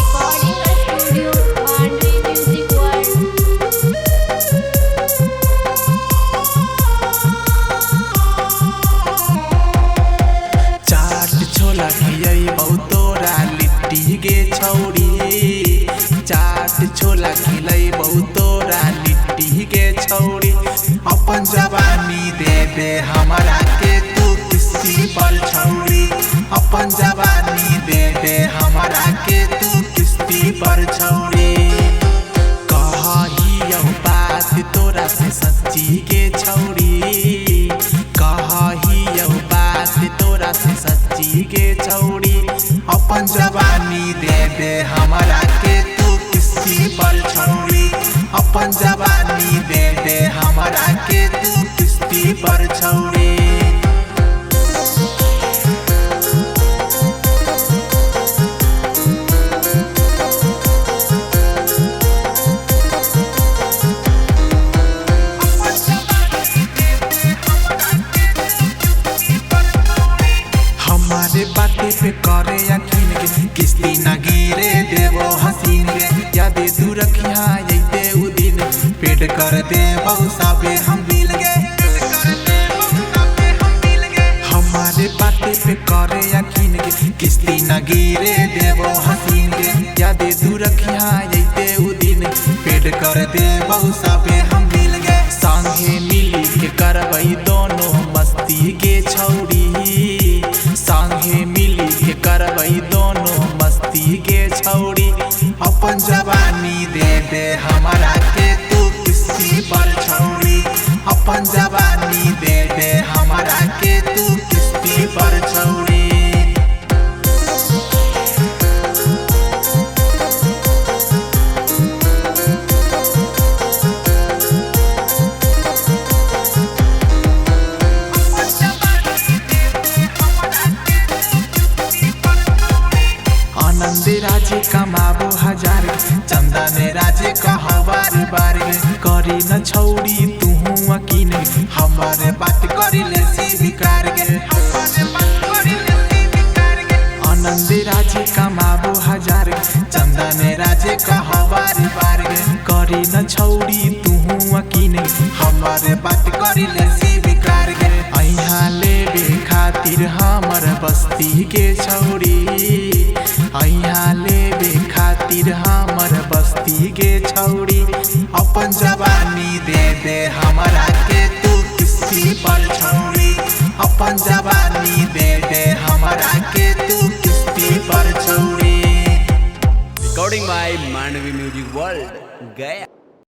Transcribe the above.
Recording studio, Mandvi Music World. चाट छोला खियैबौ तोरा लिट्टी गे छौरी। चाट छोला खिलैबौ तोरा लिट्टी गे छौरी। अपन जवानी दे दे हमरा के तू किस्ती पर छौरी। अपन जवानी दे दे हमरा के तू किस्ती पर छौरी। कहियौ बात तोरा से सच्ची गे छौरी। कहियौ बात तोरा से सच्ची गे छौरी। अपन जवानी दे दे हमरा के तू किस्ती पर छौरी। अपन जवानी दे दे हमरा के तू किस्ती पर छौरी। हमारे बाते पे करे यकीन के किस्ती न गिरे देवो हसीन के। यादे तू रखिया जैते उ दिन पेट कर देवो सबे हम मिल गए। हमारे बाते पे करे यकीन के किस्ती न गिरे देवो हसीन के। यादे तू रखिया जैते उ दिन पेट कर देवो सबे हम मिल गए। संगे मिली के करबई दोनों मस्ती के छौरी। संगे मिली के करबई दोनों मस्ती के छौरी। अपन जवानी दे दे हमरा के तू किस्ती पर छौरी। अपन जवानी दे दे हमरा के तू किस्ती पर छौरी। आनंद राजे कमाबो हजार चंदन राजे कहबार बार करी न छौरी तुहू अकीन हमारे बात करी ले स्वीकार गे। आनंद राजे कमाबो हजार चंदन राजे कहबार बार करी न छौरी तुहू अकीन हमारे बात करी ले स्वीकार गे। अइहा लेबे खातिर हमर बस्ती के छौरी। अइहा लेबे खातिर हमर बस्ती के छौरी। अपन जवानी दे दे हमरा के तू किस्ती पर छौरी। अपन जवानी दे दे हमरा के तू किस्ती पर छौरी। Recording by Mandvi Music World, Gaya.